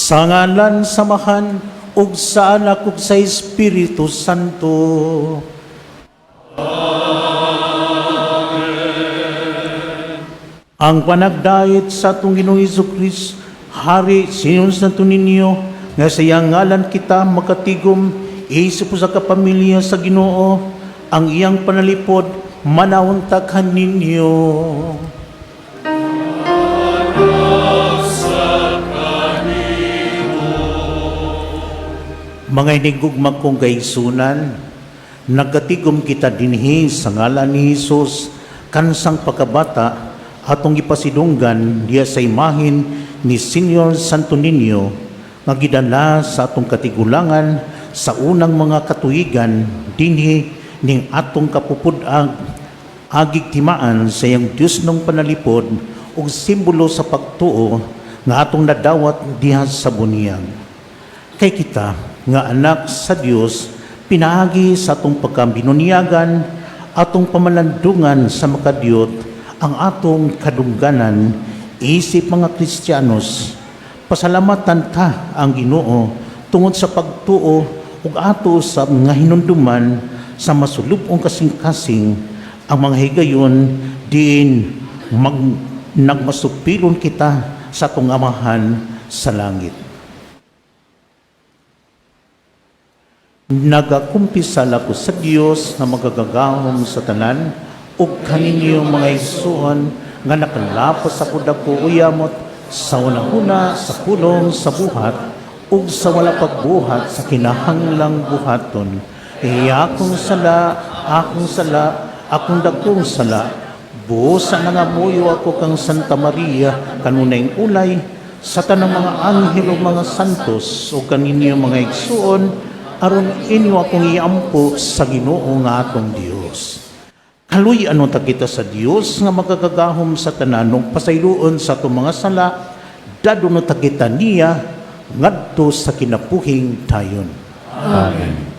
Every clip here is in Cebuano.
Sa ngalan sa Amahan ug sa Anak ug sa Espiritu Santo. Ang panagdait sa atong Ginoong Hesus, Hari, Senyor Santo Niño, nga sa iyang ngalan kita makatigom, isip sa kapamilya sa Ginoo, ang iyang panalipod, manauntakan ninyo. Mga hinigugma kong kaigsunan, nagatigom kita dinhi sa ngalan ni Hesus, kansang pagkabata, atong ipasidunggan diya sa imahin ni Senyor Santo Niño nga gidala sa atong katigulangan sa unang mga katuigan dinhi ning atong kapupud-ag agig timaan sa iyang Dios ng panalipod ug simbolo sa pagtuo nga atong nadawat diha sa bunyag. Kay kita nga anak sa Dios, pinaagi sa atong pagkabinunyagan, atong pamalandungan sa makadiyot, ang atong kadungganan isip mga Kristiyanos. Pasalamatan ta ang Ginoo tungod sa pagtuo ug ato sa mga hinumduman sa masulub-ong kasing-kasing ang mga higayon diin nagmasupilon kita sa atong Amahan sa langit. Nagakumpisal ako sa Dios nga magagagahom sa tanan ug kaninyo mga igsuon nga nakalapas ako dako uyamot sa unang-una sa pulong sa buhat ug sa wala pagbuhat sa kinahanglang buhaton. Iya akong sala, akong sala, akong dakong sala. Busa nangamuyo ako kang Santa Maria kanunay ulay sa tanang mga anghel ug mga santos ug kaninyo mga igsuon aron inyo akong iampo sa Ginoo nga atong Dios. Kaluy ano ta kita sa Dios nga magagagahom sa tanan ug pasayloon sa atong mga sala, dadon ta kita niya ngadto sa kinabuhing dayon. Amen.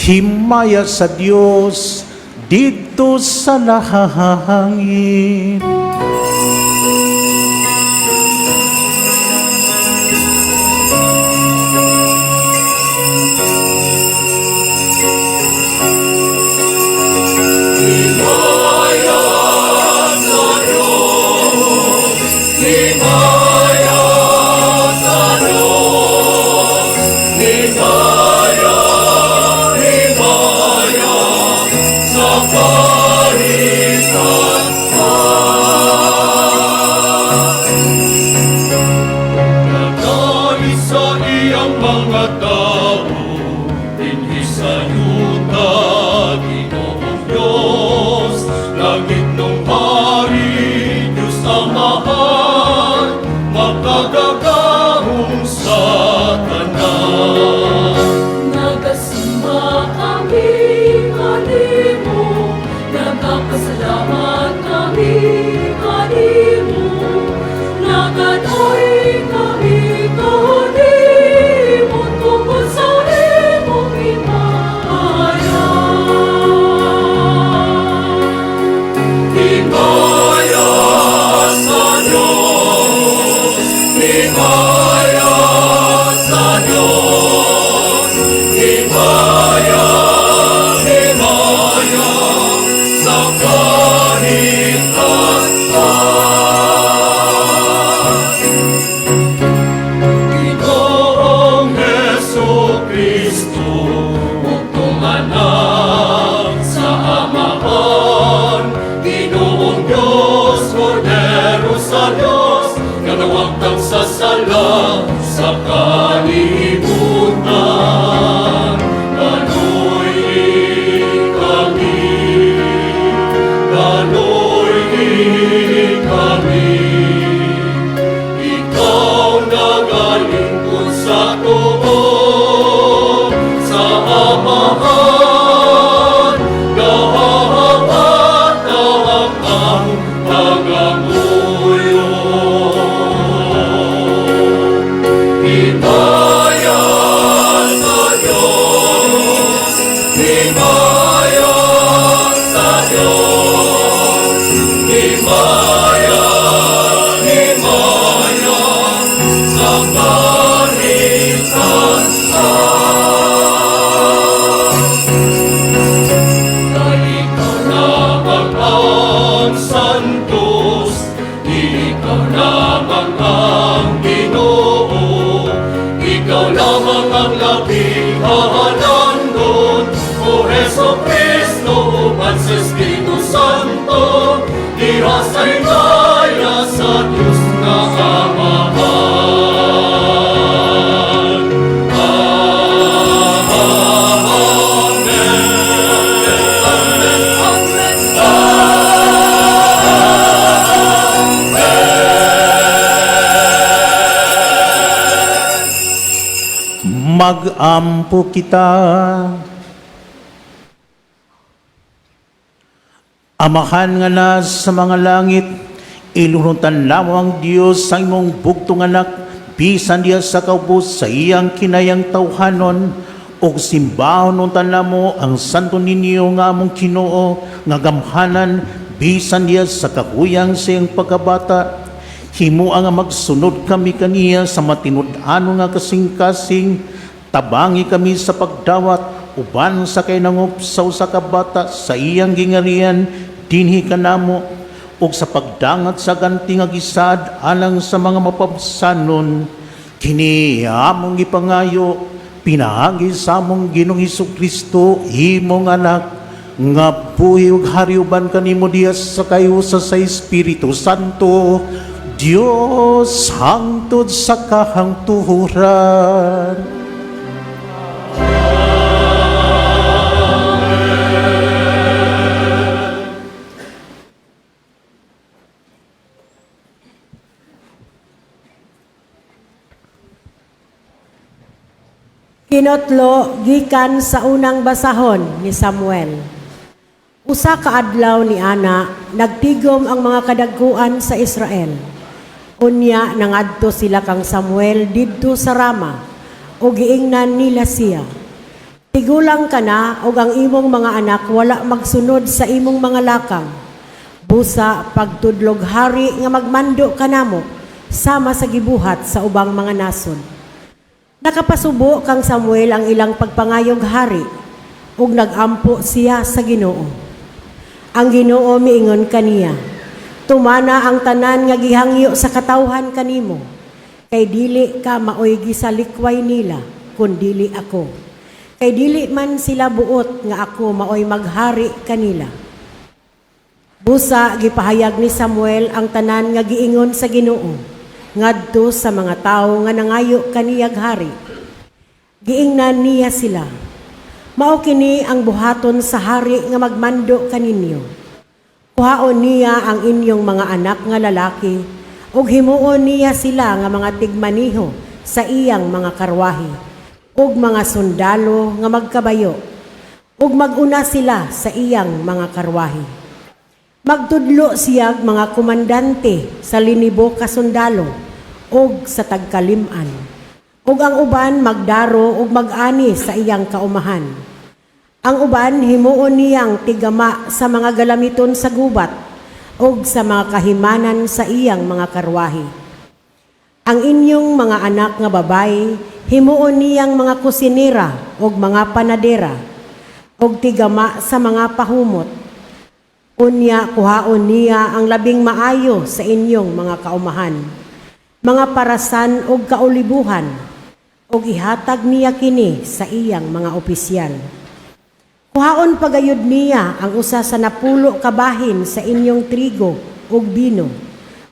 Himaya sa Dios didto sa langit. Magampo kita. Amahan nga nasa mga langit, ilunutan namo ang Dios sa imong bugtong anak, bisan diya sa kaubos sa iyang kinayang tawhanon, ug simbahon unta namo ang santo ninyo nga among Ginoo nga gamhanan bisan diya sa kahuyang sa iyang pagkabata. Himoa nga magsunod kami kaniya sa matinud-anon nga kasing-kasing, tabangi kami sa pagdawat uban sa kainangop sa usa ka bata sa iyang gingarian dinhi kanamo ug sa pagdangat sa ganti nga gisad alang sa mga mapabsanon. Kini among gipangayo pinaagi sa among Ginoong Kristo, imong anak, nga buhi ug hari uban kanimo diya sa kayusa sa Espiritu Santo, Dios, hangtod sa kahangturan. Kinotlo gikan sa unang basahon ni Samuel. Usa ka adlaw ni ana, nagtigom ang mga kadagkuan sa Israel. Unya nangadto sila kang Samuel didto sa Rama ug giingnan nila siya. Tigulang ka na ug ang imong mga anak wala magsunod sa imong mga lakang. Busa pagtudlog hari nga magmando kanamo sama sa gibuhat sa ubang mga nasod. Nakapasubo kang Samuel ang ilang pagpangayog hari ug nagampo siya sa Ginoo. Ang Ginoo miingon kaniya, "Tumana ang tanan nga gihangyo sa katawhan kanimo, kay dili ka maoy gisalikway nila, kun dili ako. Kay dili man sila buot nga ako maoy maghari kanila." Busa gipahayag ni Samuel ang tanan nga giingon sa Ginoo ngadto sa mga tawo nga nangayo kaniyag hari. Giingnan niya sila, "Mao kini ang buhaton sa hari nga magmando kaninyo. Kuhaon niya ang inyong mga anak nga lalaki ug himuon niya sila nga mga tigmaniho sa iyang mga karwahe ug mga sundalo nga magkabayo ug maguna sila sa iyang mga karwahe. Magtudlo siyag mga komandante sa linibo ka sundalo ug sa tagkalim-an. Ug ang uban magdaro ug mag-ani sa iyang kaumahan. Ang uban himuon niyang tigama sa mga galamiton sa gubat ug sa mga kahimanan sa iyang mga karwahe. Ang inyong mga anak nga babayi himuon niyang mga kusinera ug mga panadera ug tigama sa mga pahumot. Unya kuhaon niya ang labing maayo sa inyong mga kaumahan, mga parasan ug kaulibuhan, ug ihatag niya kini sa iyang mga opisyal. Kuhaon pagayod niya ang usa sa 10 ka bahin sa inyong trigo ug bino,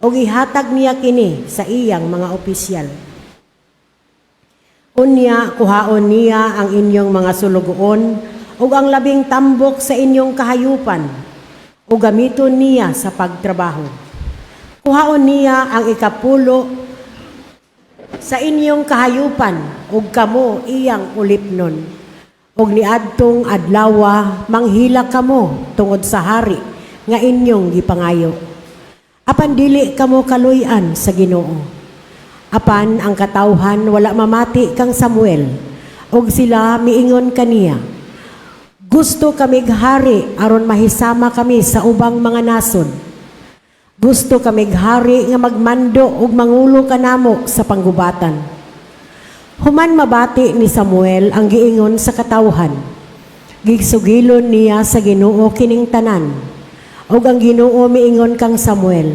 ug ihatag niya kini sa iyang mga opisyal. Unya kuhaon niya ang inyong mga sulugoon ug ang labing tambok sa inyong kahayupan, ug gamiton niya sa pagtrabaho. Kuhaon niya ang 10 sa inyong kahayupan ug kamo iyang ulipnon. Ug niadtong adlawa manghila kamo tungod sa hari nga inyong gipangayo. Apan dili kamo kaluy-an sa Ginoo. Apan ang katawhan wala mamati kang Samuel ug sila miingon kaniya, "Gusto kamig hari aron mahisama kami sa ubang mga nasod. Gusto kamig hari nga magmando ug mangulo kanamo sa panggubatan." Human mabati ni Samuel ang giingon sa katawhan, gisugilon niya sa Ginoo kining tanan. Ug ang Ginoo miingon kang Samuel,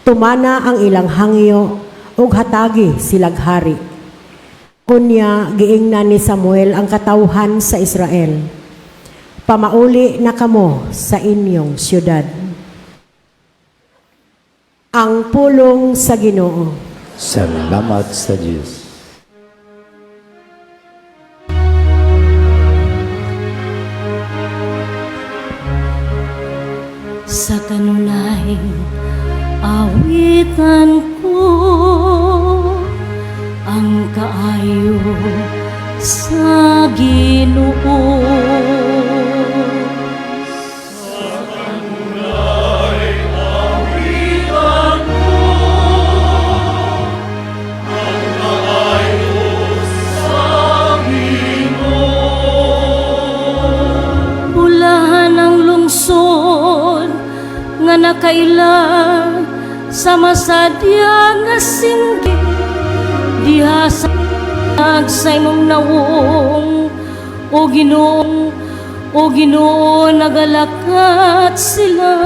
"Tumana ang ilang hangyo ug hatagi silag hari." Unya giingnan ni Samuel ang katawhan sa Israel, "Pamauli na kamo sa inyong syudad." Ang pulong sa Ginoo. Salamat sa Diyos. Sa kanunay awitan ko ang kaayo Sa masadya nga singgi diha sa sa imong nawong, o Ginoo, o Ginoo, nagalakat sila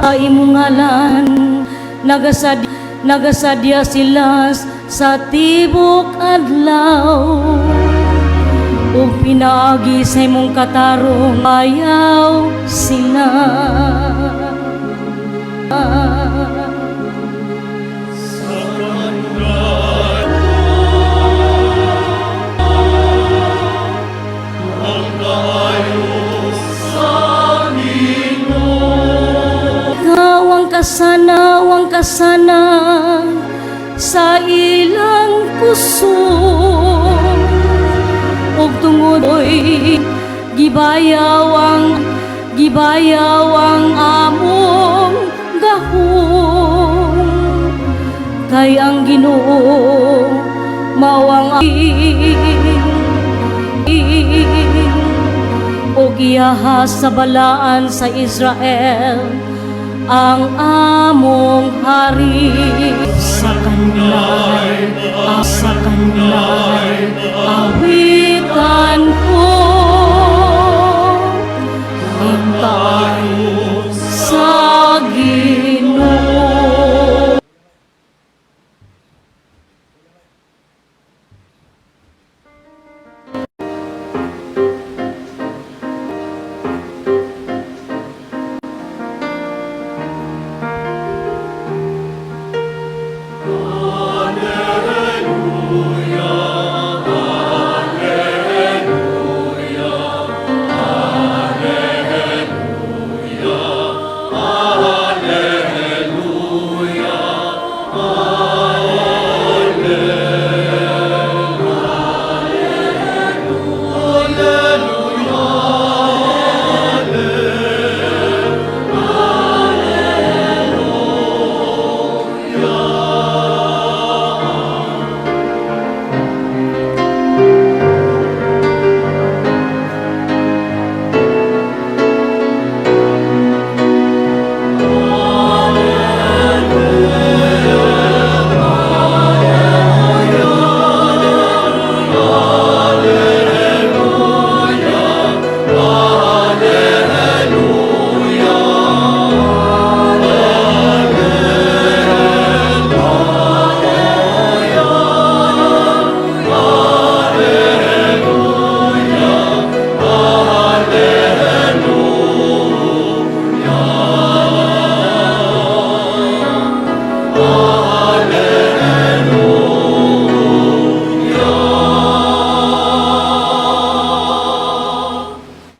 sa imong ngalan, nagasadya sila sa tibok adlaw ug pinaagi sa imong katarong ayaw sila. Ikaw ang kasana sa ilang kusog ug tungod oy gibayaw ang among gahom, kay ang Ginoo mao ang ug iyaha sa balaan sa Israel ang among hari. Sa kanlay awitan ko ang kaayo sa Ginoo.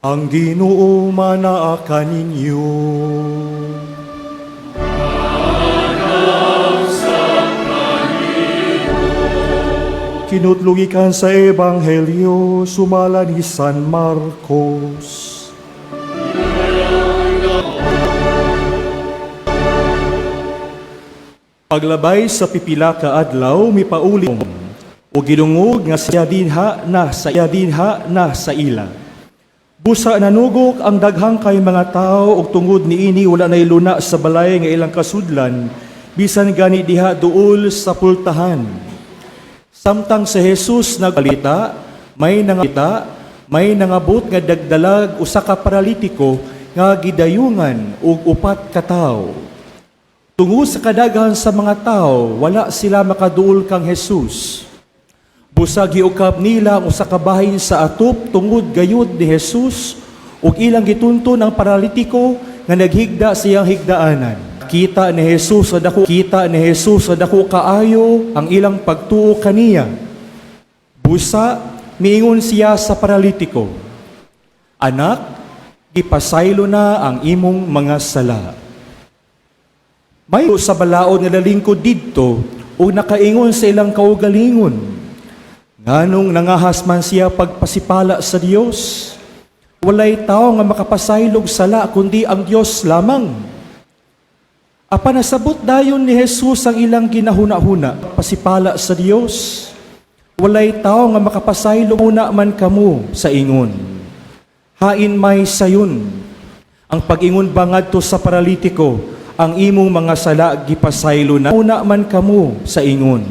Ang Ginoo manaa kaninyo. Kinutlo gikan sa Ebanghelyo sumala ni San Marcos. Paglabay sa pipila ka adlaw, mipauli o gidungog nga siya dinha na sa ila. Busa nanugok ang daghang kay mga tao ug tungod niini wala nay luna sa balay nga ilang kasudlan, bisan gani diha duol sa pultahan. Samtang si Jesus nagbalita, may nangabot nga dagdalag usa ka paralitiko nga gidayungan og upat ka tawo. Tungod sa kadaghan sa mga tao, wala sila makaduol kang Jesus. Busa giukab nila ang usa ka bahin sa atop tungod gayud ni Jesus ug ilang gitunton ang paralitiko nga naghigda sa iyang higdaanan. Kita ni Jesus sa dako kaayo ang ilang pagtuo kaniya. Busa miingon siya sa paralitiko, "Anak, gipasaylo na ang imong mga sala." May sa balaod nga lalingkod didto ug nakaingon sa ilang kaugalingon, "Nganong nangahas man siya pagpasipala sa Dios? Walay tao nga makapasaylog sala kundi ang Dios lamang." Apan nasabot dayon ni Jesus ang ilang ginahuna-huna, pasipala sa Dios. Walay tao nga makapasaylog una man kamo sa ingon. Hain may sayon. Ang pag-ingon ba ngadto sa paralitiko, Ang imong mga sala gipasaylo na. Una man kamo sa ingon,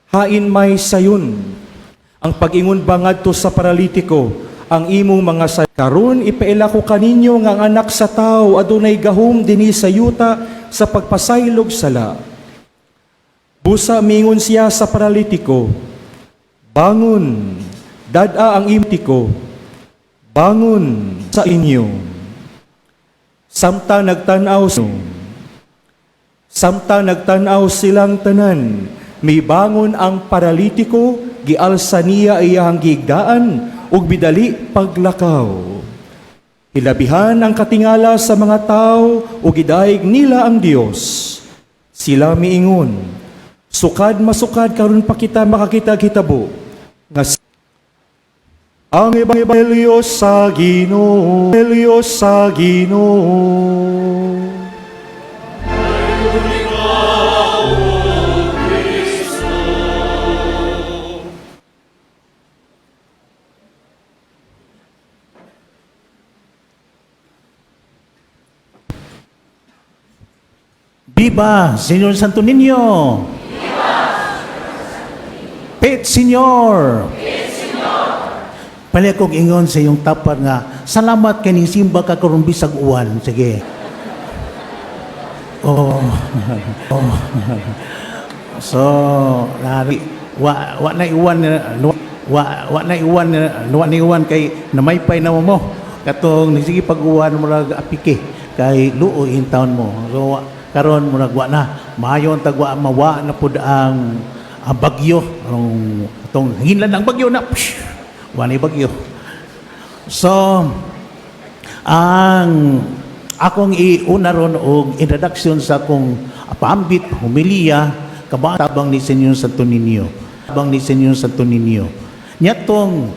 hain may sayon? Ang pag-ingon ba ngadto sa paralitiko, ang imong mga sala? Karon ipaila ko kaninyo nga ang Anak sa Tao adunay gahom dinhi sa yuta sa pagpasaylog sala. Busa mingon siya sa paralitiko, bangon, dad-a ang imtiko, bangon sa inyo. Samtang nagtan-aw silang tanan, mibangon ang paralitiko, gialsa niya iyang gigdaan ug bidali paglakaw. Hilabihan ang katingala sa mga tao ug gidayeg nila ang Dios. Sila miingon, sukad masukad karon pa kita makakita hitabo nga ang Ebanghelyo sa Ginoo, Ebanghelyo sa Ginoo. Viva Señor Santo Niño! Viva! Pet Señor! Pali kong ingon sa iyong tapar nga, salamat kay ning simba ka karon bisag uwan. Sige. Oh. Oh. So, nari, wa wa na iwan wa wa na iwan wa na iwan kay namaypay na mo katong sige pag-uwan, murag apike kay luoy in town mo. So karon murag wa na maayo ang tagwa, mawa na pud ang bagyo, ang atong hinlan ang bagyo na. Psh, wa na bagyo. So ang akong iuna ron og introduction sa akong paambit, homilya, kabatabang ni Senyor Santo Niño. Tabang ni Senyor Santo Niño. Nyatong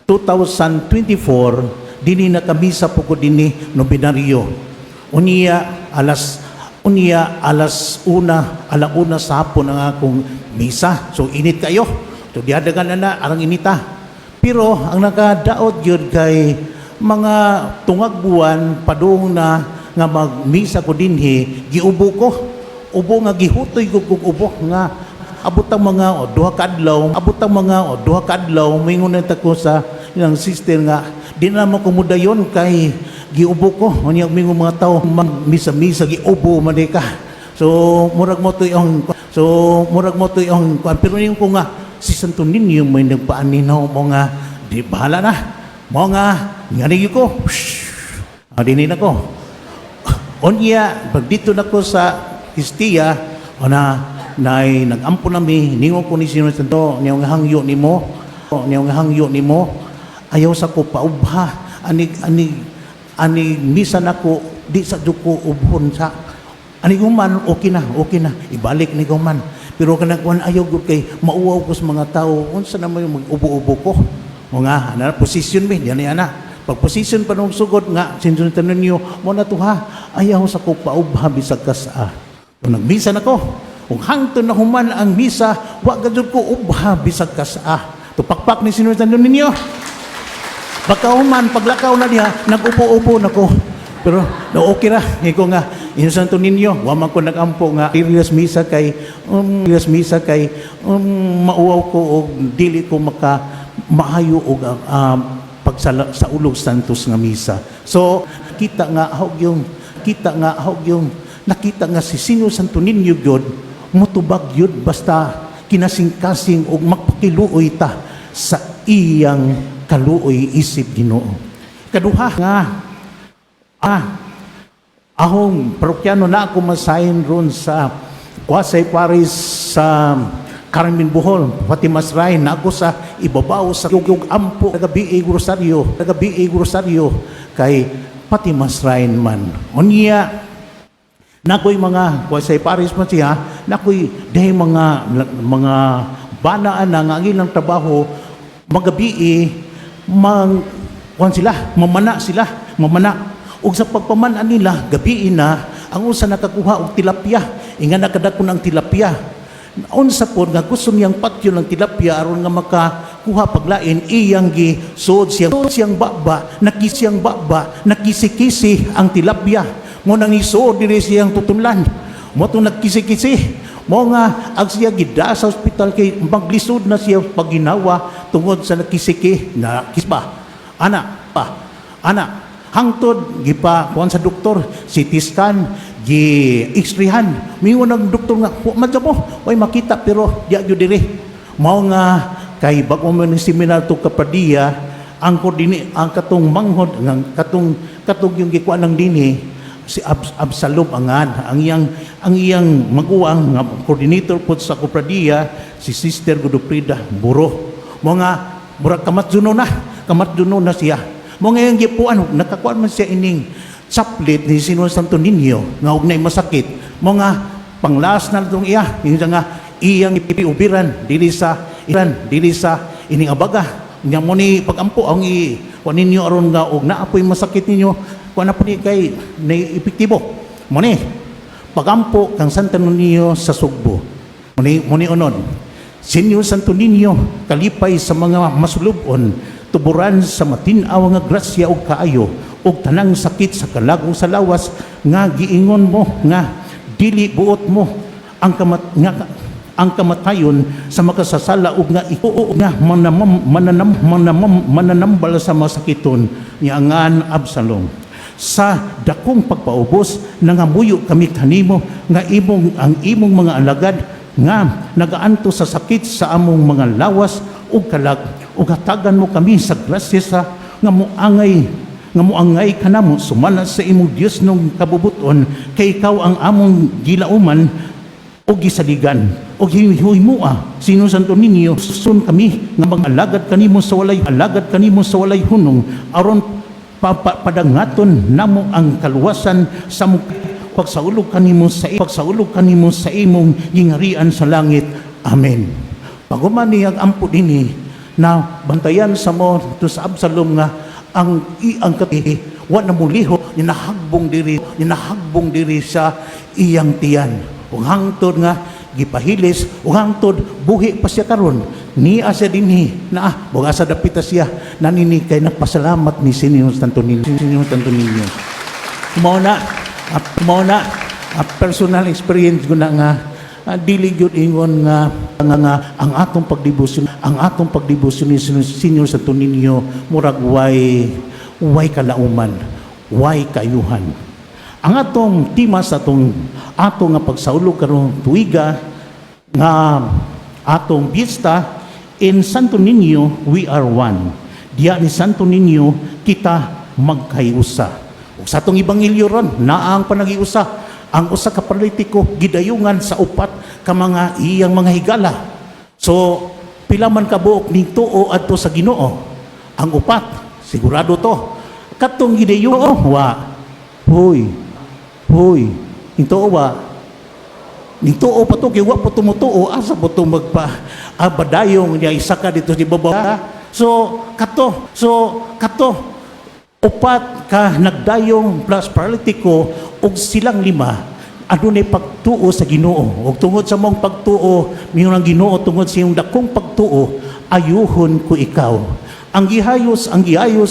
2024, dini na kami sa po ko dinhi nobenaryo. Unya alas 1, 1:00 sa hapon ang akong misa. So init kayo. So diadagan na na arang inita. Pero ang nakadaot gyud kay mga tungag buwan padung na nga magmisa ko dinhi, giubo ko. Ubo nga gihutoy ko kog ubo nga abot ang mga 2 ka adlaw, abot ang mga 2 ka adlaw, moingon na ta ko sa ilang sister nga di na mo kumudayon kay giubo ko. Unya mingon mga tawo, misa-misa giubo man di ka. So murag mo to yung kuan, pero yung ko nga si Santo Niño may nagpaaninaw mo nga di bahala na. Mo nga ngani ko. Shhh. Ah, dinhi na ko. Unya pag dito na ko sa Histia, ona nay nagampo nami, ningon ko ni Senyor Santo, niya nga hangyo nimo, niya nga hangyo nimo, ayaw sa ko paubha, anig anig ani misa nako di sa jud ko ubhon sa ani human, okay na, okay na, ibalik ni human. Pero kanang kuan ayaw gud kay mauwaw ko sa mga tao, unsa na may mag-ubo-ubo ko. O nga, ana position mi, diyan ana. Pag position pa nung sugod nga, Senyor Santo Niño, mo na to ha, ayaw sa ko paubha bisag kasa. Kung nagmisa na ko, kung hangtod na human ang misa, wa gajud ko ubha bisag kasa. Tupakpak ni Senyor Santo Niño. Pagkahuman, paglakaw na diha, nag-upo-upo na ko. Pero no, okay ra. Iko nga, Inyo Santo Niño, wa man ko nagampo nga serious misa kay serious misa kay mauwaw ko og dili ko maka maayo og pagsala sa ulog santos nga misa. So kita nga hog yung kita nga hog yung nakita nga si Senyor Santo Niño gyud motubag gyud basta kinasing-kasing og magpakiluoy ta sa iyang kaluoy isip Ginoo. Kaduha nga ahong parokyano na ako masahin ron sa Kwasay Paris sa Carmen Bohol, Fatima Shrine, na ako sa ibabaw sa yug ampo gabi Rosario, gabi Rosario kay Fatima Shrine man. Unya nakoy mga Kwasay Paris man siya, nakoy dahi mga banaan na nga ang ilang trabaho magabi mang kuan sila, mamana sila, mamana. Ug sa pagpamana nila, gabi na ang usa nakakuha og tilapia, inga nakadako ng tilapia. Unsa pod nga gusto niyang patyo ng tilapia aron nga makakuha paglain, iyang gi suod siyang, siyang baba, nakisiyang baba, nakisikisi ang tilapia. Mo nang isuod diri siyang tutunlan. Mo to nagkisi-kisi. Mo nga ag siya gida sa ospital kay maglisod na siya pagginawa tungod sa nakisiki na kisba. Ana pa. Ana hangtod gipa kuan sa doktor, CT scan, gi x-rayhan. Mingon ang doktor nga wa man mo, way makita, pero di gyud diri. Mao nga kay bag-o man ng seminar to kapradiya ang koordini ang katong manghod ang katong katong yung gikuan ng dinhi si Absalom angan ang iyang maguwang nga coordinator pod sa kopradiya, si Sister Godofrida Buro. Mo nga murag kamatjuno na siya. Mo nga iyang gipuan, nakakuan man siya ining chaplet ni Senyor Santo Niño nga og nay masakit mo nga panglas na itong iya yung nga iyang ipiubiran dili sa iran dili sa ining abaga nya. Mo ni pagampo ang i kuan ninyo aron nga og naapoy masakit ninyo, kuan na po ni kay nay epektibo. Mo ni pagampo kang Santo Niño sa Sugbo. Mo ni unod: Senyor Santo Niño, kalipay sa mga masulubon, tuburan sa matin-aw nga grasya ug kaayo ug tanang sakit sa kalag ug sa lawas nga giingon mo nga dili buot mo ang kamat nga ang kamatayon sa makasasala ug nga ikuo nga manamam mananam manamam mananambal sa masakiton ni angan Absalom. Sa dakong pagpaubos, nangamuyo kami kanimo nga imong ang imong mga alagad nga nagaanto sa sakit sa among mga lawas ug kalag ug hatagan mo kami sa grasya sa nga muangay kanamo sumala sa imong Dios nung kabubuton, kay ikaw ang among gilauman o gisaligan o himua. Sino Santo Niño, sun kami nga mga alagad kanimo sa walay alagad kanimo sa walay hunong aron padangaton namo ang kaluwasan sa among pagsaulog kanimo sa imong gingarian sa langit. Amen. Paguman niya ang ampo dinhi na bantayan sa mo to sa Absalom nga ang ang kati wa na muliho, ninahagbong diri sa iyang tiyan ug hangtod nga gipahilis ug hangtod buhi pa siya karon. Niya siya dinhi na buga sa dapita siya nanini kay nagpasalamat ni Senyor Santo Niño, Senyor Santo Niño. Mao na personal experience ko na nga dili gyud ingon nga ang atong pagdebosyon ni Senyor Santo Niño murag way kalauman, way kayuhan. Ang atong tema sa atong atong nga pagsaulog karong tuiga nga atong piyesta, "In Santo Niño we are one." Diya ni Santo Niño kita magkayusa. Ug sa atong ebanghelyo ron naa ang panagiusa. Ang usa ka paralitiko gidayungan sa upat ka mga iyang mga higala. So pila man kabuok ning tuo adto sa Ginoo? Ang upat, sigurado to. Katong gidayungan, wa. Hoy. Hoy, ning tuo wa. Ning tuo pa to kay wa pa tumutuo, asa po to magpa abadayong niya isa ka dito si baba. So kato upat ka nagdayong plus paralitiko ug silang lima adunay pagtuo sa Ginoo. Ug tungod sa mong pagtuo, miingon ang Ginoo, "Tungod sa iyong dakong pagtuo, ayuhon ko ikaw." Ang gihayos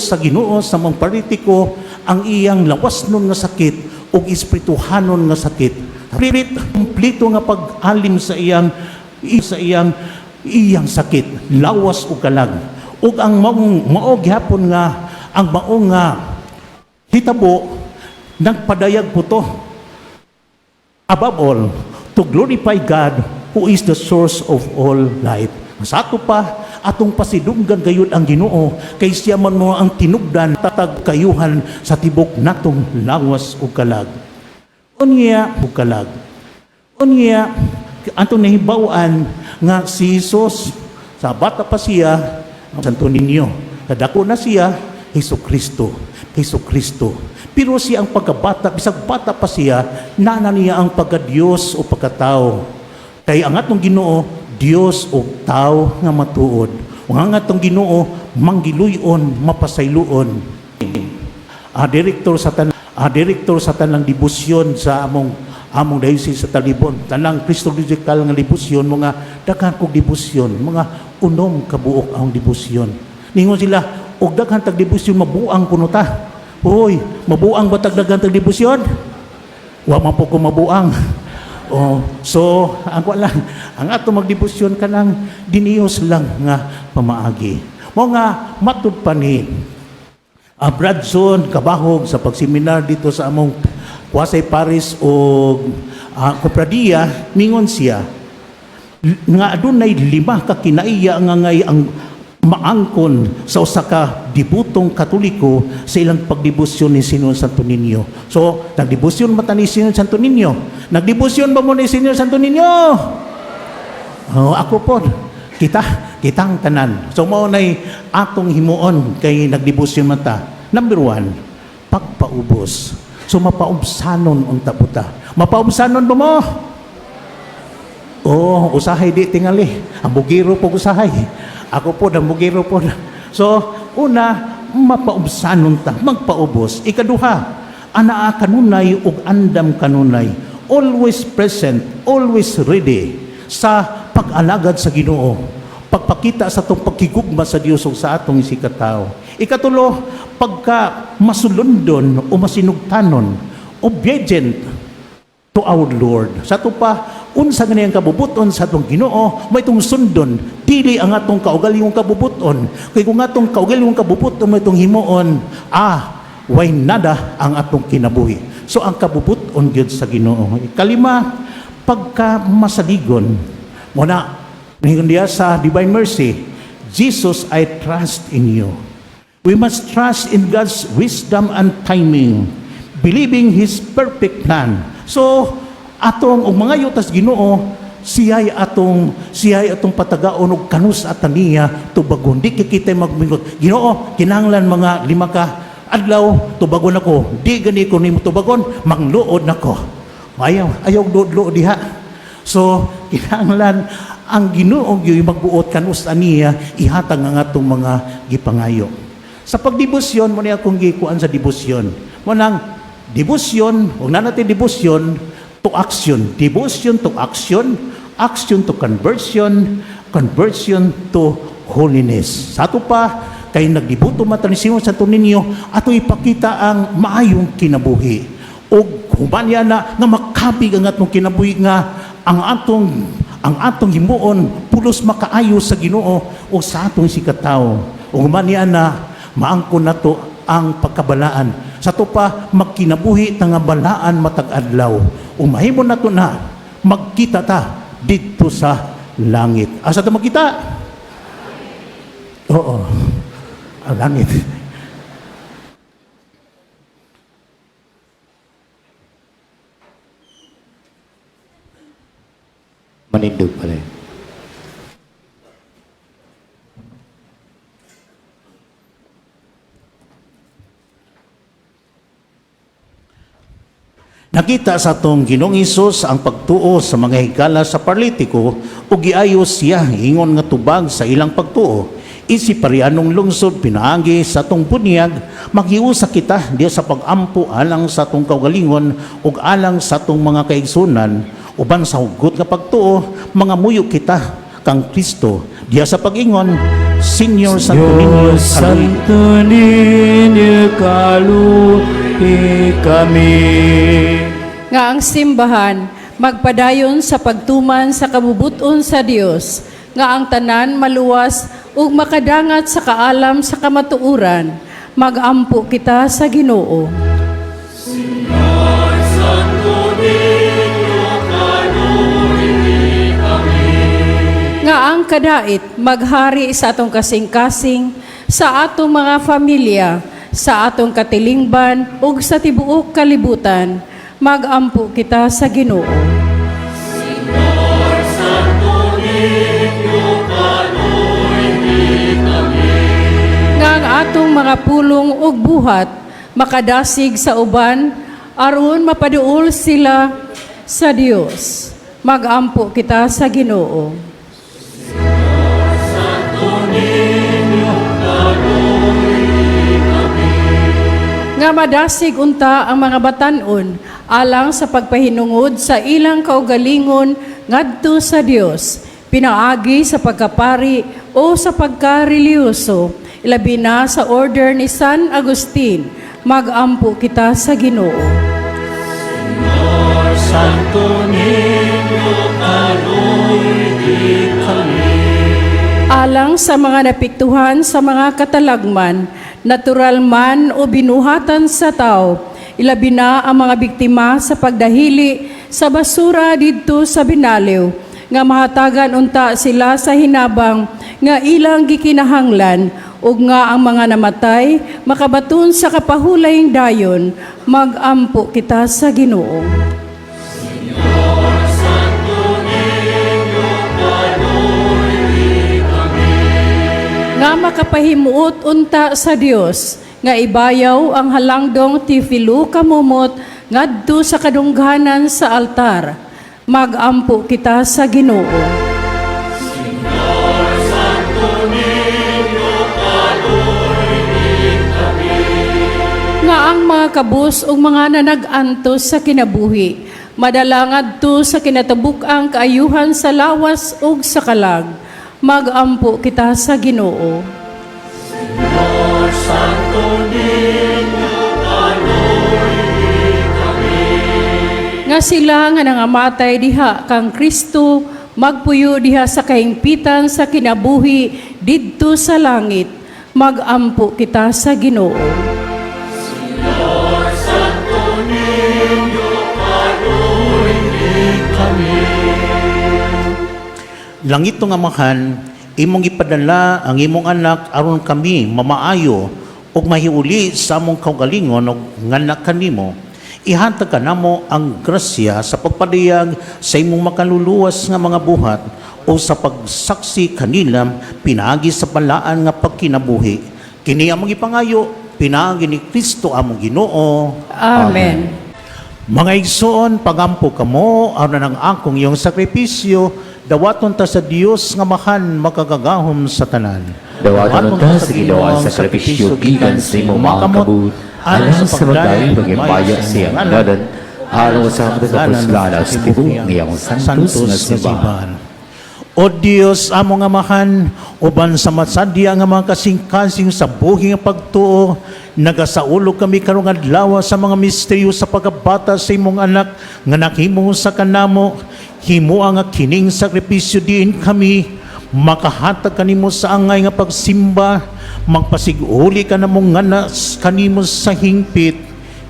sa Ginoo sa mong paralitiko ang iyang lawasnon nga sakit ug espirituhanon nga sakit. Spirit kumpleto nga pag-alim sa iyang sakit, lawas ug kalag. Ug ang maong mao gihapon nga ang mao nga hitabo nagpadayag po to. Above all, to glorify God who is the source of all life. Sa ato pa, atong pasidunggan gayud ang Ginoo kay siya man mo ang tinubdan tatag kayuhan sa tibok natong lawas ug kalag. Unya ug kalag. Unya atong nahibaw-an nga si Jesus sa bata pa siya, Santo Niño. Kadako na siya, Hesus Kristo. Hesus Kristo. Pero siya ang pagkabata, bisag bata pa siya, nana niya ang pagka-Diyos o pagkatao. Kay ang atong Ginoo, Dios o tao nga matuod. Ug ang atong Ginoo, manggiluyon, mapasayloon. Direktor sa tanang debosyon sa among diocese sa Talibon. Tanang Christological nga debosyon, mga daghan kog debosyon, mga 6 ka buok ang debosyon. Ningon sila, og daghan tag debosyon, mabuang kuno ta. Hoy, mabuang ba tag daghan tag debosyon? Wa man po ko mabuang. Oh, so ang kwa lang, ang ato magdebosyon kanang diniyos lang nga pamaagi. Mao nga matud pa ni Bradson Kabahog sa pagseminar dito sa among Quasi Paris o Kopradiya, mingon siya nga adunay lima ka kinaiya nga ngay ang maangkon sa usa ka debotong Katoliko sa ilang pagdebosyon ni Señor Santo Niño. So, nagdebosyon mata ni Señor Santo Niño? Nagdebosyon ba mo ni Señor Santo Niño? Oh, ako po. Kita, kitang tanan. So mao nay atong himuon kay nagdebosyon man ta. Number one, pagpaubos. So mapaubsanon unta buta. Mapaubsanon ba mo? Oh, usahay di tingali. Ang bugiro po usahay. Ako po, ang bugiro po. So, una, mapaubsanon ta, magpaubos. Ikaduha, anaa kanunay ug andam kanunay. Always present, always ready sa pag-alagad sa Ginoo. Pagpakita sa atong pagkigugma sa Dios ug sa atong isigkatawo. Ikatulo, pagka masulundon o masinugtanon, obedient to our Lord. Sa ato pa, unsa gani ang kabubuton sa atong Ginoo, may itong sundon, dili ang atong kaugalingong kabubuton. Kay kung atong kaugalingong kabubuton may itong himuon, way nada ang atong kinabuhi. So ang kabubuton gyud sa Ginoo. Ikalima, pagka masaligon, mo na ningon diya sa Divine Mercy, "Jesus, I trust in you." We must trust in God's wisdom and timing, believing His perfect plan. So, atong og mga yutas Ginoo, siya'y atong patagaon og kanus at niya tubagon. Di kita magmingot, "Ginoo, kinahanglan mga 5 ka adlaw tubagon ako. Di gani ko nimo tubagon, mangluod nako." Ayaw, ayaw luod diha. So, kinahanglan ang Ginoo gyud magbuot kanus aniya ihatag ang atong mga gipangayo. Sa pagdebosyon, mo niya akong gikuan sa debosyon. Mo nang debosyon, ug na natin debosyon to action. Devotion to action, action to conversion, conversion to holiness. Sa ato pa, kay nagdibuto man ta ni Simon Santo Niño, ato ipakita ang maayong kinabuhi. Og humanya na nga makabig ang atong kinabuhi nga ang atong himuon pulos makaayo sa Ginoo o sa atong isigkatawo. Ug humanya na maangkon nato ang pagkabalaan. Sa ato pa magkinabuhi ta nga balaan matag adlaw. Ug mahimo nato na magkita ta didto sa langit. Asa ta magkita? Oo. Ang langit. Manindog pala. Nakita sa atong Ginoong Hesus ang pagtuo sa mga higala sa paralitiko ug giayo siya ingon nga tubag sa ilang pagtuo. Isip parianong lungsod pinaagi sa atong bunyag, maghiusa kita diya sa pagampo alang sa atong kaugalingon ug alang sa atong mga kaigsunan uban sa hugot nga pagtuo mangamuyo kita kang Kristo diya sa pag-ingon, Señor Santo Niño, Diyos Santo Niño, kaluhi kami. Nga ang simbahan magpadayon sa pagtuman sa kabubuton sa Dios, nga ang tanan maluwas ug makadangat sa kaalam sa kamatuoran. Magampo kita sa Ginoo. Señor Santo Niño, kaluhi kami. Nga ang kadait maghari sa atong kasing-kasing, sa atong mga pamilya, sa atong katilingban ug sa tibuok kalibutan. Magampo kita sa Ginoo. Señor Santo Niño, kaluhi kami. Nga ang atong mga pulong ug buhat makadasig sa uban aron mapaduol sila sa Dios. Magampo kita sa Ginoo. Santo Niño, kaluhi kami. Nga madasig unta ang mga batan-on alang sa pagpahinungod sa ilang kaugalingon ngadto sa Dios pinaagi sa pagkapari o sa pagkareliyoso, ilabi na sa order ni San Agustin. Magampo kita sa Ginoo. Señor Santo Niño, kaluoyi kami. Alang sa mga naapektuhan sa mga katalagman, natural man o binuhatan sa tao, ilabi na ang mga biktima sa pagdahili sa basura didto sa Binaliw, nga mahatagan unta sila sa hinabang nga ilang gikinahanglan ug nga ang mga namatay makabaton sa kapahulayng dayon, magampo kita sa Ginoo. Santo Niño, kaluoyi kami. Nga makapahimuot unta sa Dios nga ibayaw ang halangdong Teofilo Camomot ngadto sa kadungganan sa altar, magampo kita sa Ginoo. Santo Niño, kaluoyi kami. Nga ang mga kabus ug mga nanag-antos sa kinabuhi madala ngadto sa kinatabuk-ang kaayuhan sa lawas ug sa kalag, magampo kita sa Ginoo. Santo Niño, kaluoyi kami. Nga sila nga nangamatay diha kang Kristo magpuyo diha sa kahingpitan sa kinabuhi didto sa langit, magampo kita sa Ginoo. Santo Niño, kaluoyi kami. Langit nga Amahan, imong ipadala ang imong anak aron kami mamaayo ug mahiuli sa among kaugalingon ug ngana kanimo. Ihatag kanamo ang grasya sa pagpadayag sa imong makaluluwas nga mga buhat o sa pagsaksi kanila pinaagi sa balaan nga pagkinabuhi. Kini among ipangayo pinaagi ni Kristo among Ginoo. Amen. Mga igsoon, pagampo kamo aron ang akong iyong sakripisyo dawaton ta sa Dios nga Amahan makagagahom sa tanan. Dawaton ta sa Ginoo ang sakripisyo gikan sa imong mga kabut, alang sa pagdayeg paghimaya sa iyang ngalan, alang sa kapuslanan sa tibuok niyang santos nga simbahan. O Dios, among Amahan, uban sa masadya nga mga kasing-kasing sa buhi nga pagtuo, nagasaulog kami karong adlaw sa mga misteryo sa pagkabata sa imong anak nga naghimo sa kanamo. Himoa nga kining sakripisyo diin kami makahatag kanimo sa angay nga pagsimba, magpasiguli kanamo ngana kanimo sa hingpit.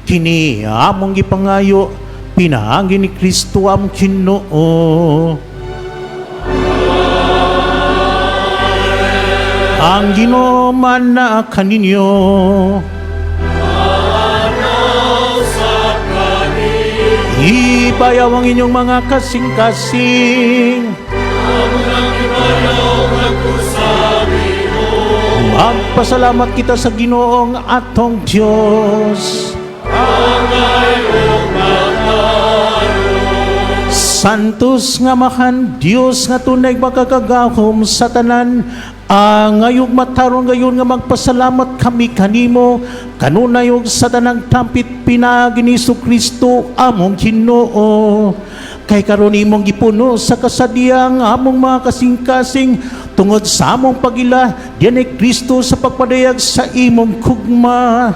Kini among gipangayo pinaagi ni Kristo among Ginoo. Ang Ginoo man na kaninyo. Ibayaw ang inyong mga kasing-kasing. Magpasalamat kita sa Ginoong atong Diyos. Santos nga Amahan, Dios nga tunay makagagahom sa tanan, angay ug matarong gayon nga magpasalamat kami kanimo kanunay ug sa tanang tampit pinaagi ni Kristo among Ginoo. Kay karon imong gipuno sa kasadyang among mga kasing-kasing tungod sa among pag-ila diyan ni Kristo sa pagpadayag sa imong kugma.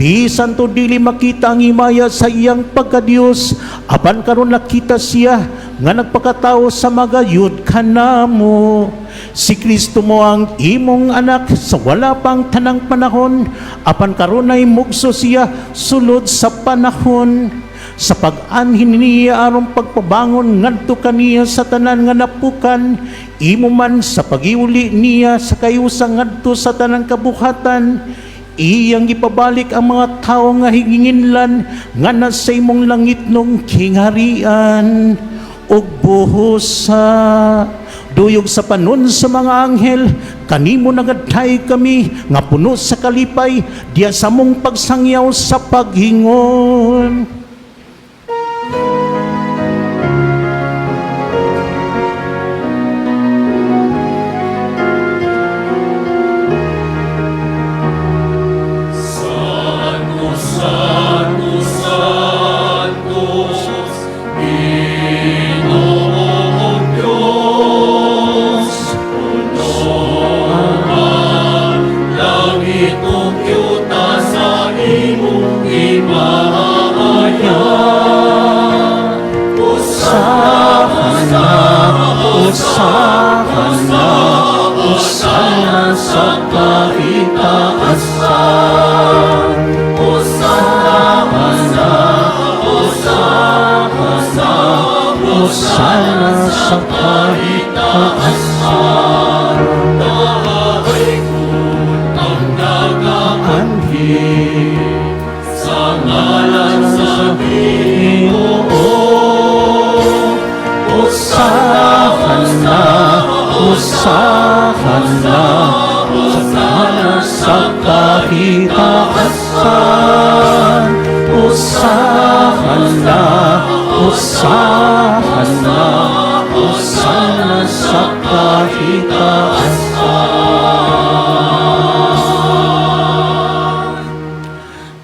Bisan to dili makita ang himaya sa iyang pagkadiyos, apan karon nakita siya nga nagpakatao sa magayod kanamo. Si Kristo mo ang imong anak sa wala pang tanang panahon, apan karon ay mugso siya sulod sa panahon. Sa pag-anhin niya aron pagpabangon ngadto kaniya sa tanan nga napukan, imo man sa pagiuli niya sa kayusa ngadto sa tanang kabuhatan, iyang ipabalik ang mga tao nga higinginlan nga nasa imong langitnong kingharian ug buhos sa duyog sa panon sa mga anghel kanimo nagadayeg kami nga puno sa kalipay diya sa among pagsangyaw sa paghingon. Santo, Santo, Santo, Ginoong Diyos, puno ang langit ug yuta sa imong himaya. Hosana, Hosana sa kaitaasan. Hosana, Hosana, Hosana sa kaitaasan. Ang nagaanhi sa ngalan sa Ginoo. Hosana, Hosana, Hosana sa kaitaasan. Hosana, Hosana, Hosana sa kaitaasan.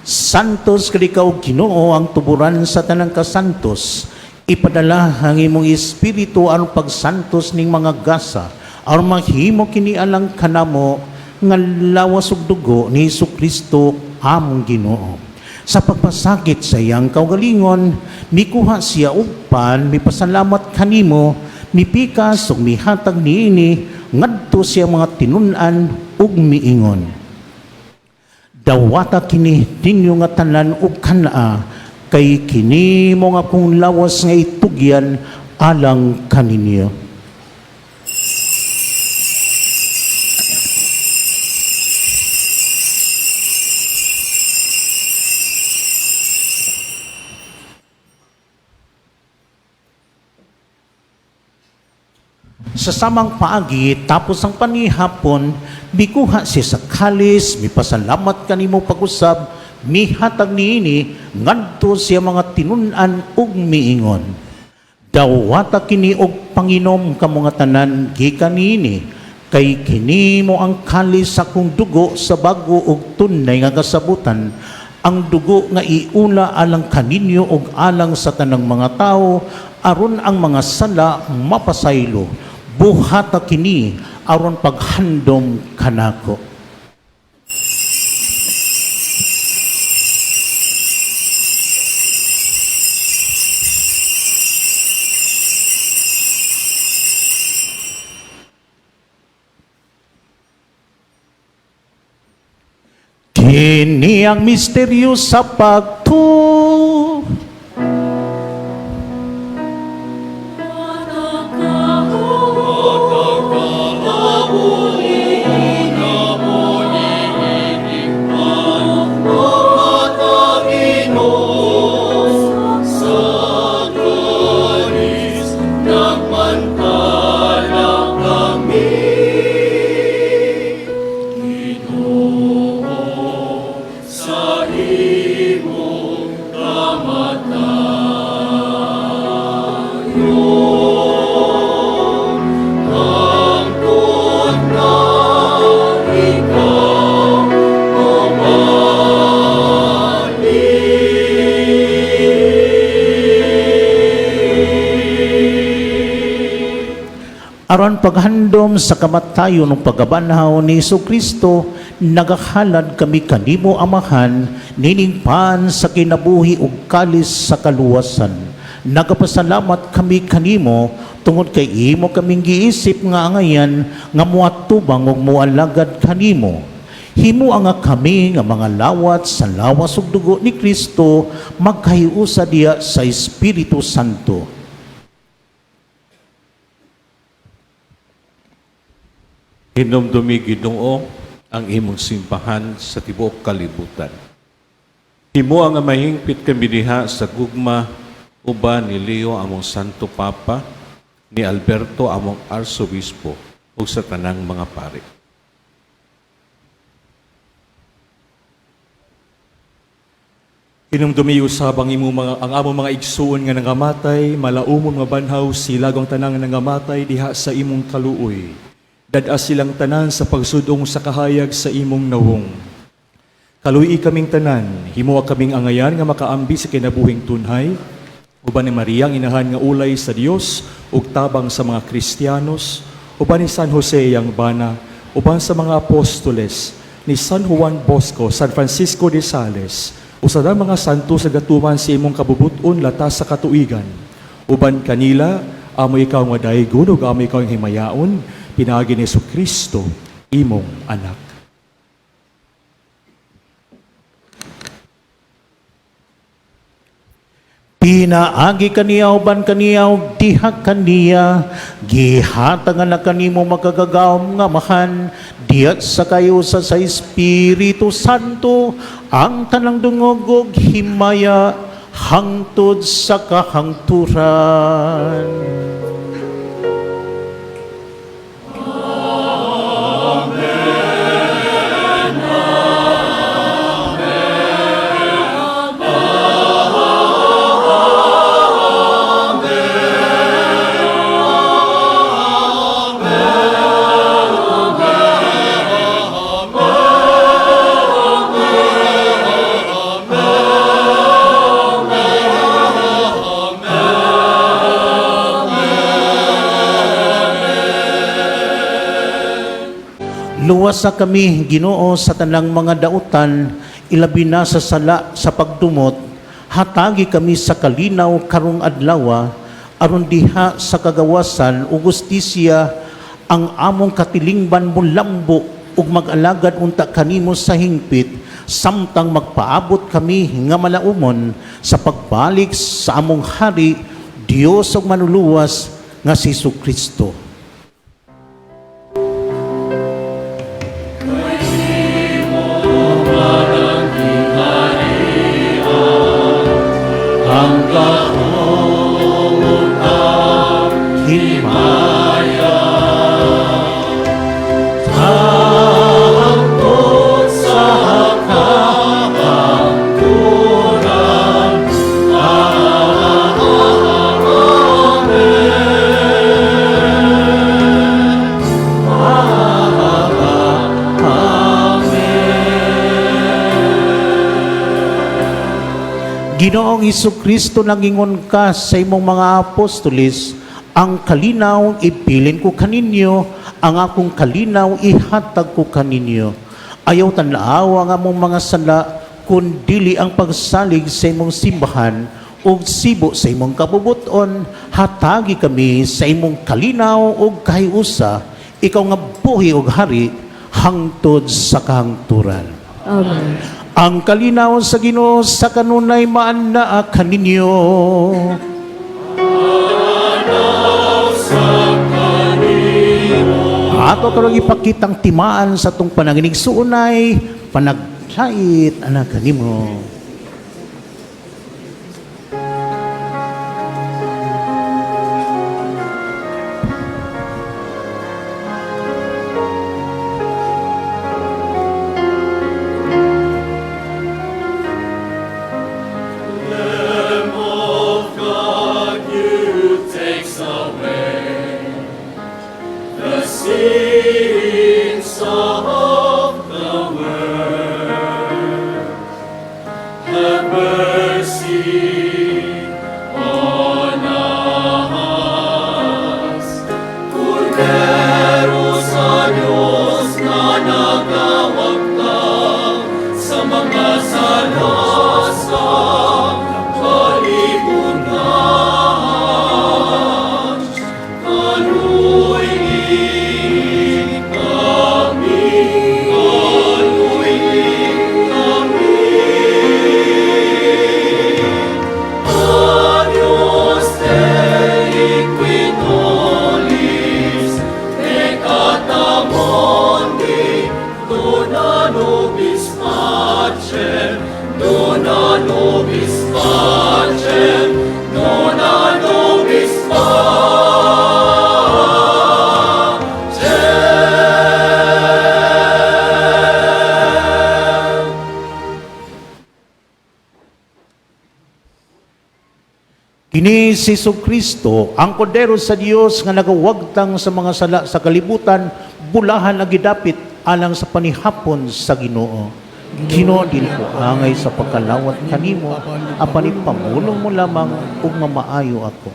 Santos kay ikaw Ginoo ang tuburan sa tanang kasantos. Ipadala ang imong espiritu aron pagsantos ning mga gasa aron mahimo kini alang kanamo nga lawas ug dugo ni Kristo among Ginoo. Sa pagpasakit sa iyang kaugalingon, mikuha siya og pan, mipasalamat kanimo, mipikas ug mihatag niini ngadto sa iyang mga tinun-an ug miingon: "Dawata kini ninyo nga tanan ug kanaa, kay kini mao ang akong lawas nga itugyan alang kaninyo." Sa samang paagi, tapos ang panihapon, mikuha siya sa kalis, mipasalamat kanimo pag-usab, mihatag niini ngadto sa iyang mga tinun-an ug miingon: "Dawata kini og panginom kamo nga tanan gikan niini, kay kini mao ang kalis sa akong dugo sa bago ug tunay nga kasabutan, ang dugo nga iula alang kaninyo ug alang sa tanang mga tawo aron ang mga sala mapasaylo. Buhata kini aron paghandom kanako." Kini ang misteryo sa pagtuo. Nagmantala kami, Ginoo, sa imong kamatayon. Hangtod nga ikaw mobalik. Aron paghandom sa kamatayon ug pagkabanhaw ni Kristo, nagahalad kami kanimo, Amahan, nining pan sa kinabuhi ug kalis sa kaluwasan. Nagapasalamat kami kanimo tungod kay imo kaming giisip nga angayan nga moatubang ug moalagad kanimo. Himoa nga kami nga mga lawat sa lawas ug dugo ni Kristo magkahiusa diha sa Espiritu Santo. Hinumdumi, Ginoo, ang imong simbahan sa tibuok kalibutan. Himoa nga mahingpit kami diha sa gugma uban ni Leo among Santo Papa, ni Alberto among Arsobispo ug sa tanang mga pari. Hinumdumi usab ang imong mga ang among mga igsuon nga nangamatay, malaumon nga banhaw sila ug ang tanang nangamatay diha sa imong kaluoy. Dad-a silang tanan sa pagsudong sa kahayag sa imong nawong. Kaluy-i kaming tanan, himoa kaming angayan nga makaambi sa kinabuhing tunhay, uban ni Maria ang inahan nga ulay sa Dios ug tabang sa mga Kristiyanos, uban ni San Jose iyang bana, uban sa mga apostoles, ni San Juan Bosco, San Francisco de Sales, usa mga santo sa gatuman sa imong kabubut-on latas sa katuigan. Uban kanila Amo ikaw nga daygon ug amo ikaw ang himayaon pinaagi ni Kristo imong anak. Pinaagi kaniya uban kaniya ug diha kaniya, gihatagan na kanimo makagagahom nga Amahan diha sa kayusa sa Espiritu Santo ang tanang dungog ug himaya hangtod sa kahangturan. Luwasa kami, Ginoo, sa tanang mga dautan, ilabi na sa sala sa pagdumot. Hatagi kami sa kalinaw karong adlawa, aron diha sa kagawasan ug hustisya ang among katilingban mulambo ug mag-alagad unta kanimo sa hingpit, samtang magpaabot kami nga malaumon sa pagbalik sa among hari, Dios ug manuluwas nga si Kristo. Ang gahom ang himaya hangtod sa kahangturan. Ginoong Kristo, nangingon ka sa imong mga apostoles, ang kalinaw ibilin ko kaninyo, ang akong kalinaw ihatag ko kaninyo. Ayaw tan-awa ang among mga sala, kun dili ang pagsalig sa imong simbahan ug sibo sa imong kabubuton, hatagi kami sa imong kalinaw ug kahiusa, ikaw nga buhi ug hari hangtod sa kahangturan. Amen. Ang kalinaw sa Ginoo sa kanunay maanaa kaninyo. Ato karong ipakitang timaan sa tong pananginig suunay, panagkait anak kanimo. Lamb of God, you takes away the sins of the world. Have mercy on us. Kordero sa Diyos na nagawagtang sa mga sala sa kalibutan. Kaluy-i kami, kaluy-i kami. Agnus Dei qui tollis peccata mundi, dona nobis pacem, dona nobis pacem, dona nobis pacem. Kini si Kristo, ang kordero sa Dios nga nagawagtang sa mga sala sa kalibutan, bulahan ang gidapit alang sa panihapon sa Ginoo. Ginoo, dili ko angay sa pagkalawat kanimo, apan ipamulong mo lamang ug mamaayo ako.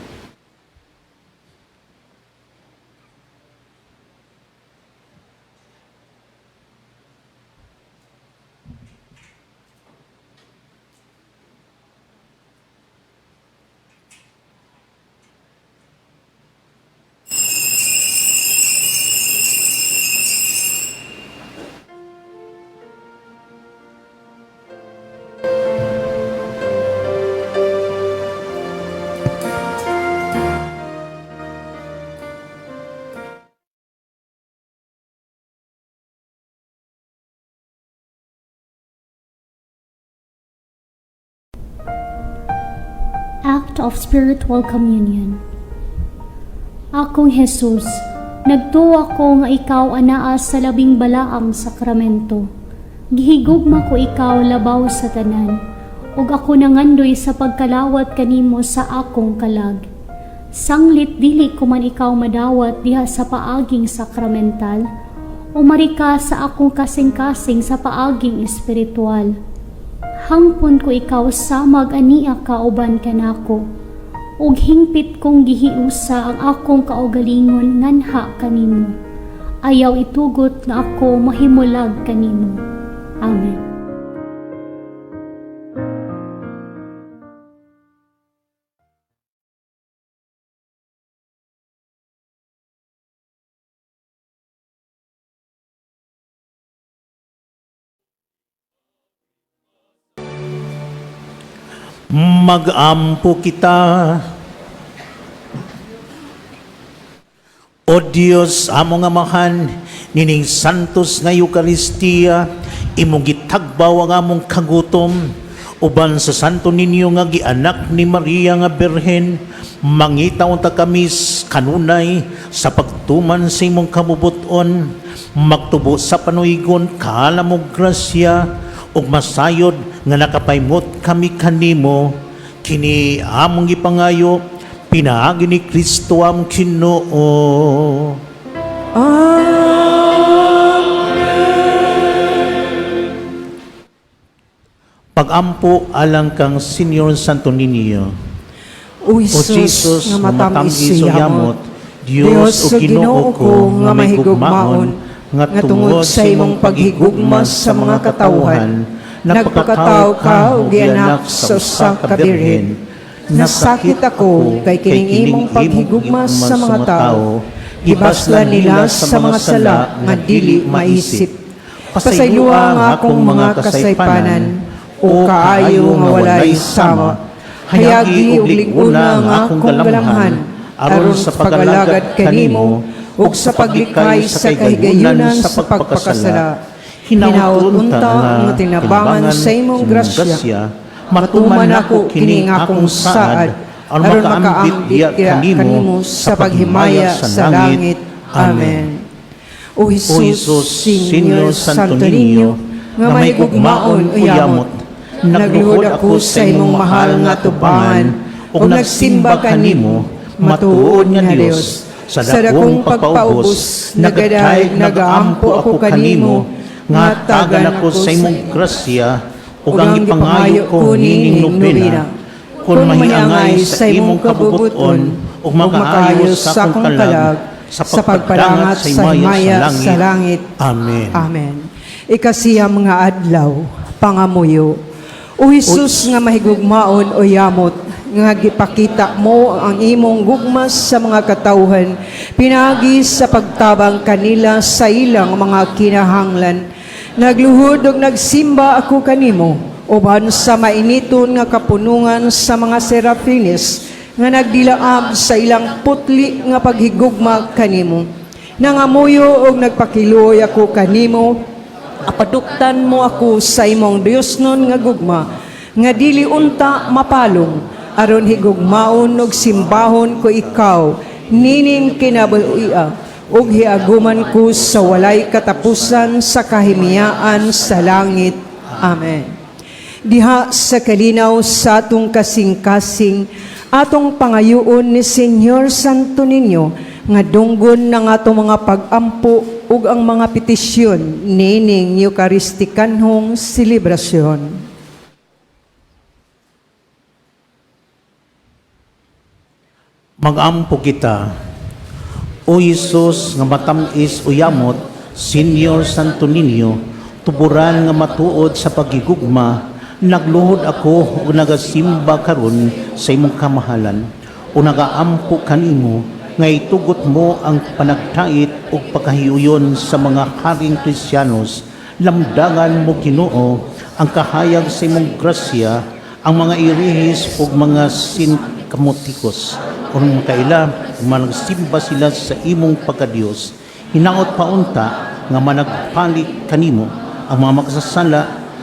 Act of Spiritual Communion. Akong Jesus, nagtuo ako nga ikaw anaa sa labing balaang sakramento. Gihigugma ko ikaw labaw sa tanan, ug ako nangandoy sa pagkalawat kanimo sa akong kalag. Sanglit dili ko man ikaw madawat diha sa paaging sakramental, umari ka sa akong kasing-kasing sa paaging espiritual. Hangpon ko ikaw samag ania ka uban kanako, ug hingpit kong gihiusa ang akong kaugalingon nganha kanimo. Ayaw itugot nga ako mahimulag kanimo. Amen. Magampo kita. O Dios, among Amahan, nining santos nga Eukaristiya, imong gitagbaw ang among kagutom, uban sa santo ninyo nga gianak ni Maria nga Birhen, mangita unta kami kanunay sa pagtuman sa imong kabubuton, magtubo sa panuigon, kaalam og grasya, ug masayod nga nakapaymot kami kanimo, kini among gipangayo, pinaagi ni Kristo ang Ginoo. Amen. Pagampo alang kang Senyor Santo Niño, O O Jesus, Jesus, nga matamis o yamot, yamot, Dios o Ginoo ko nga mahigugmaon, nga tungod sa imong paghigugma sa mga katawhan, nagpakatao ka ug gianak sa usa ka birhen. Nasakit ako kay kining imong paghigugma sa mga tao, gibaslan nila sa mga sala nga dili maisip. Pasayloa ang akong mga kasaypanan, o kaayo nga walay sama. Hayagi ug lig-una ang akong galamhan, aron sa pag-alagad kanimo ug sa paglikay sa kahigayunan sa pagpakasala. Hinaut unta nga tinabangan sa imong grasya, matuman ako kining akong saad, aron makaambit diya kanimo sa paghimaya sa langit. Amen. O O Jesus, Jesus, Senyor Santo Niño, nga mahigugmaon o yamot, nagluhod ako sa imong mahal nga tubangan, ug nagsimba kanimo, matuod nga Dios, sa dakong pagpaubos, nagaday, nagaampo ako kanimo, nga tagan ako sa imong grasya, ug ang ipangayo ko nining nobena, kun mahiangay sa imong kabubuton, ug makaayo sa akong kalag, sa pagpadangat sa himaya sa langit. Amen. Amen. Ikasiyam nga adlaw, pangamuyo. O Jesus nga mahigugmaon o yamot, nga gipakita mo ang imong gugma sa mga katawhan, pinagi sa pagtabang kanila sa ilang mga kinahanglan. Nagluhod ug nagsimba ako kanimo, uban sa mainiton nga kapunungan sa mga serafines, nga nagdilaab sa ilang putli nga paghigugma kanimo. Nangamuyo og nagpakiluoy ako kanimo, apaduktan mo ako sa imong Dios nun nga gugma, nga dili unta mapalong, aron higugmaon og simbahon ko ikaw, nining kinabuhi-a, ug hiaguman ko sa walay katapusan sa kahimiyaan sa langit. Amen. Diha sa kalinaw sa atong kasing-kasing, atong pangayoon ni Senyor Santo Niño, nga dunggon ng atong mga pag-ampo ug ang mga petisyon nining Eukaristikanhong selebrasyon. Magampo kita. O Jesus nga matamis o yamot, Senyor Santo Niño, tuburan nga matuod sa pagigugma, nagluhod ako ug nagasimba karon sa imong kamahalan, o nagaampo kanimo nga itugot mo ang panagtait ug pagkahiuyon sa mga haring Kristiyanos. Lamdangan mo Ginoo ang kahayag sa imong grasya ang mga irihis ug mga sinkamotikos. Kung makaila, managsimba sila sa imong pagkadiyos, hinaot paunta nga managpalik kanimo ang mga makasasala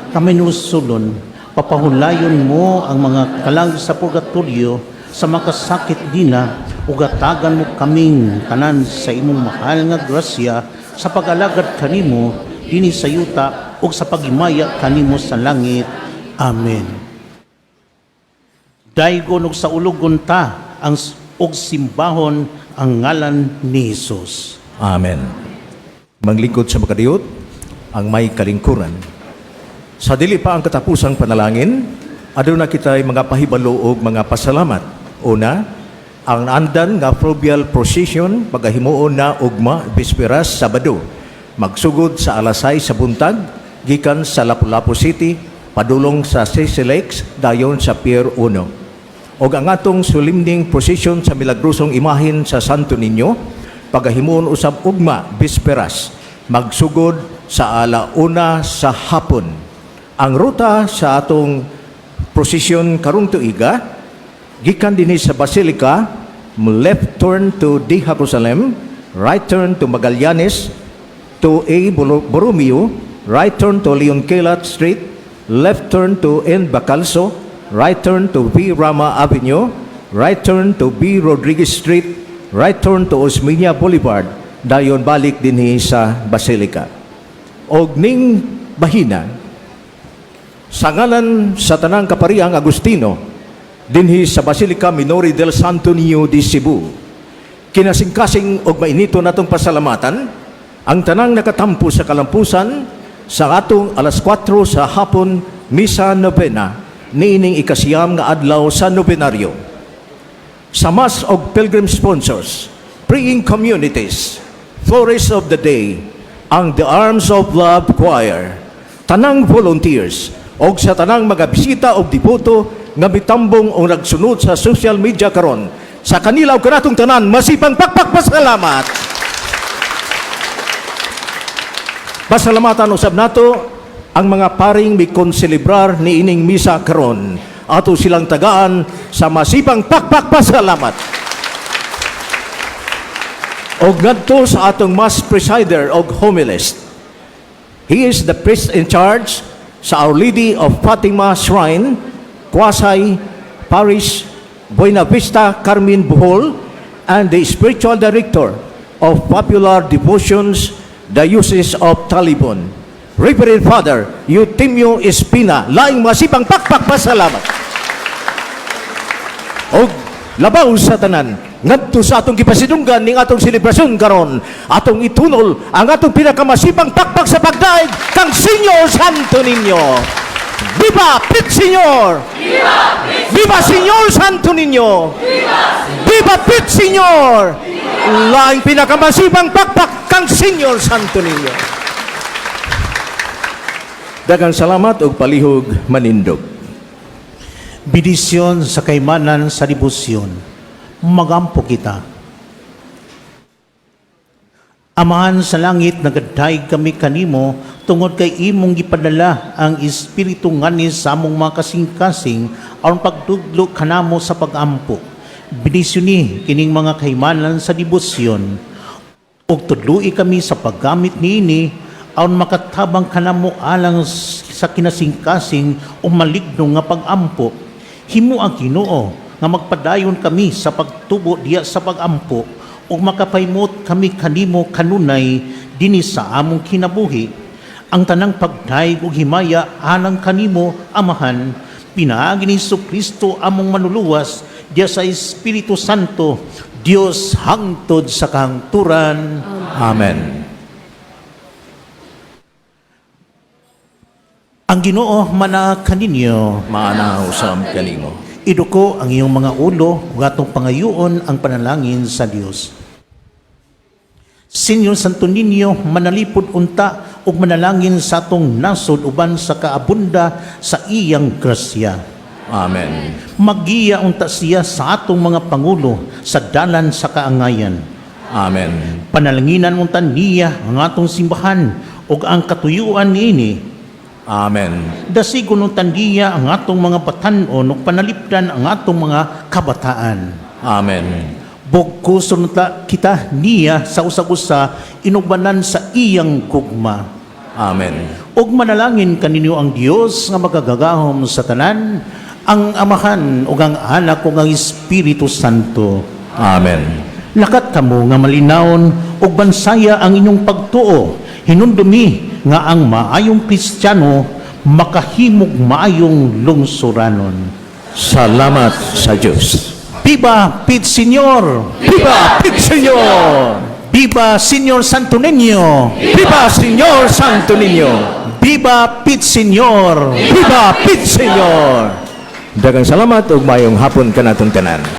kaminusulon. Papahulayon mo ang mga kalag sa purgatorio sa makasakit nila ug hatagan mo kaming tanan sa imong mahal nga grasya sa pag-alagad kanimo dinhi sa yuta ug sa paghimaya kanimo sa langit. Amen. Daygon ug saulogon ta ang ug simbahon ang ngalan ni Hesus. Amen. Maglingkod sa makadiyot, ang may kalingkuran. Sa dili pa ang katapusang panalangin, aduna kita'y mga pahibalo og mga pasalamat. Una, ang andan nga fluvial procession pagahimuon na ugma bisperas Sabado. Magsugod sa alas 6 sa buntag, gikan sa Lapu-Lapu City, padulong sa Sisi Lakes, dayon sa Pier 1. Og ang atong solemning procession sa milagrosong imahin sa Santo Niño, pagahimuon usab ugma bisperas, magsugod sa 1:00 sa hapon. Ang ruta sa atong procession karong tuiga, gikan dinhi sa Basilica, left turn to D. Jerusalem, right turn to Magallanes, to A. Borromeo, right turn to Leon Kilat Street, left turn to N. Bacalso, right turn to V. Rama Avenue, right turn to B. Rodriguez Street, right turn to Osmeña Boulevard, dayon balik dinhi sa Basilica. Og ning bahina, sa ngalan sa tanang kapariang Agustino, dinhi sa Basilica Minore del Santo Niño de Cebu, kinasingkasing og mainito natong pasalamatan ang tanang nakatampo sa kalampusan sa atong alas 4 sa hapon misa novena niining 9 nga adlaw sa nobenaryo. Sa Mass og Pilgrim Sponsors, Praying Communities, Florist of the Day, ang The Arms of Love Choir, tanang volunteers, og sa tanang mga bisita og deboto nga mitambong o nagsunod sa social media karon. Sa kanila og kanatong tanan, masipang pakpak pasalamat. Pasalamatan usab nato ang mga paring mikonselebrar niining misa karon. Ato silang tagaan sa masipang pakpak pasalamat. Og ngadto sa atong mass presider og homilist. He is the priest in charge sa Our Lady of Fatima Shrine, Quasay Parish, Buena Vista, Carmen, Bohol, and the spiritual director of Popular Devotions, Diocese of Talibon. Reverend Father Eutimio Espina, laing masipang pakpak pasalamat. Og labaw sa tanan, ngadto sa atong gipasidunggan ning atong selebrasyon karon, atong itunol ang atong pinakamasipang pakpak sa pagdaig kang Señor Santo Niño. Viva Pit Señor! Viva! Viva Señor Santo Niño! Viva! Viva Pit Señor! Laing pinakamasipang pakpak kang Señor Santo Niño. Daghang salamat ug palihog manindog. Bendisyon sa kaymanan sa debosyon. Magampo kita. Amahan sa langit, nagadayeg kami kanimo tungod kay imong gipadala ang Espiritu ngani sa among mga kasing-kasing aron pagtudlo kanamo sa pagampo. Bendisyoni kining mga kaymanan sa debosyon ug tudloi kami sa paggamit niini aron makatabang kanamo alang sa kinasingkasing o maligno nga pagampo. Himo ang Ginoo nga magpadayon kami sa pagtubo diya sa pagampo ug makapahimot kami kanimo kanunay dinhi sa among kinabuhi. Ang tanang pagdayeg ug himaya alang kanimo, Amahan, pinaagi ni Kristo among manluluwas, diya sa Espiritu Santo, Dios hangtod sa kahangturan. Amen. Ang Ginoo manaa kaninyo. Maana usab kanimo. Iduko ang iyong mga ulo ug atong pangayuon ang panalangin sa Dios. Senyor Santo Niño, manalipod unta ug manalangin sa atong nasod uban sa kaabunda sa iyang grasya. Amen. Magiya unta siya sa atong mga pangulo sa dalan sa kaangayan. Amen. Panalanginan unta niya ang atong simbahan ug ang katuyuan niini. Amen. Dasigon unta niya ang atong mga batan-on ug panalipdan ang atong mga kabataan. Amen. Bugkuson unta kita niya sa usag-usa inubanan sa iyang gugma. Amen. Ug manalangin kaninyo ang Dios nga makagagahom sa tanan, ang Amahan ug ang Anak ug ang Espiritu Santo. Amen. Lakat kamo nga malinawon ug bansaya ang inyong pagtuo. Hinumdumi nga ang maayong Kristiyano makahimog maayong lungsuranon. Salamat sa Diyos. Viva Pit Señor! Viva Pit Señor! Viva Señor Santo Niño! Viva Señor Santo Niño! Viva Pit Señor! Viva Pit Señor! Daghang salamat ug maayong hapon kanatong tanan.